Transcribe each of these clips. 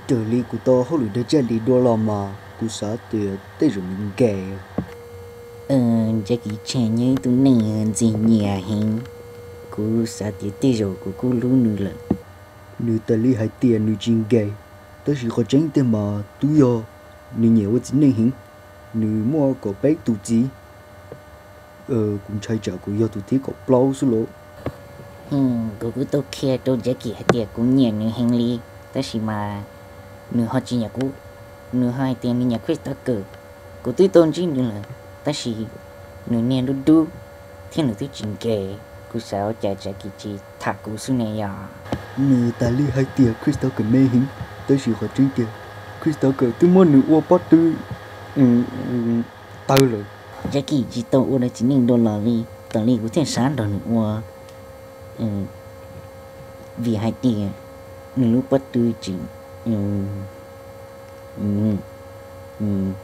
Raws li kuv tau hauj lwm dag zaj li dua los mas kuv xav tias tej zaum nws nkeeg. Ntshe kiv tshe nyob ib tug neeg ntxim nyiam heev, kuv xav tias tej zaum kuv kuj hlub nws lawm. Nws tas li hais tias nws tsis nkeeg, tab sis qhov tseeb tiag mas twb yog nws nyiam ua txiv neej heev. Nws muaj kaum peb tus txiv, kuv ntshai tsam kuv yog tus thib kaum plaub xwb los. Kuv kuj tau qhia rau Jackie hais tias kuv nyiam nws heev li, tab sis mas nws ho tsis nyiam kuv. Nws ho hais tias nws nyiam Chris Tucker. Kuv twb tau ntsib nws lawm, tab sis nws niag dub dub thiab nws twb tsis nkeeg. Kuv xav ua cas Jackie tsis tham kuv xwb ne yog. Nws tas li hais tias Chris Tucker me heev, tab sis qhov tseeb tiag Chris Tucker twb muab nws ua pob tw tawg lawm. Jackie tsis tau ua txiv neej dua los li, tas li kuv thiaj xav nrog nws ua, vim hais tias nws lub pob tw tseem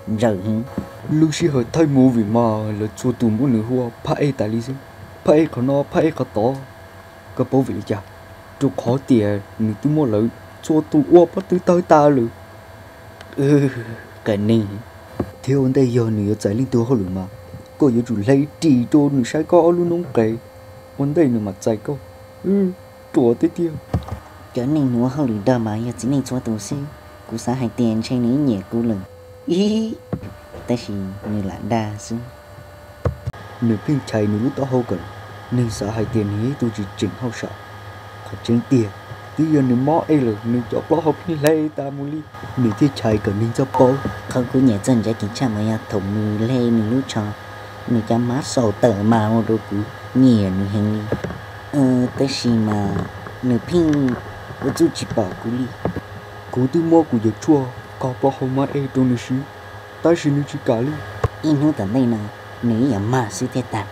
ntsaws heev. Lub sij hawm thaij movie mas lawv txhua tus muab nws hu ua phab ej tas li xwb, phab ej qhov no phab ej qhov tod. Koj paub vim li cas? Rau qhov tias nws twb muab lawv txhua tus ua pob tw tawg tas lawm. Qias neeg. Thiab ua ntej yog nws yuav txais leej twg hauj lwm mas koj yuav tsum hle ris rau nws saib koj ob lub noob qes, ua ntej nws mam txais koj. Ruam tiag tiag. Cov neeg nws ua hauj lwm nrog mas yog txiv neej txhua tus xwb, kuv xav hais tias ntshe nws ib nyiam kuv lawm, ib, tab sis nws lam dag xwb. Nws pheej chais nws lub taub hau kawm, nws xav hais tias nws yog ib tug tsis tseem hauj sam. Qhov tseeb tiag, twb yog nws mob ej lawm nws cov plaub hau pheej hle tas mus li, nws thiaj chais kom neeg txhob paub. Qhov kuv nyiam txog Jackie tshaj mas yog thaum nws hle nws lub tsho, nws cov muscle tawm mas ua rau kuv nyiam nws heev li. Tab sis mas nws pheej ua txuj tsis pom kuv li. Kuv twb muab kuv cov tshuaj kho plaub hau mob ej rau nws siv, tab sis nws tsis kam li. Ib hnub tom ntej no nws ib yam mag xwb thiaj tag.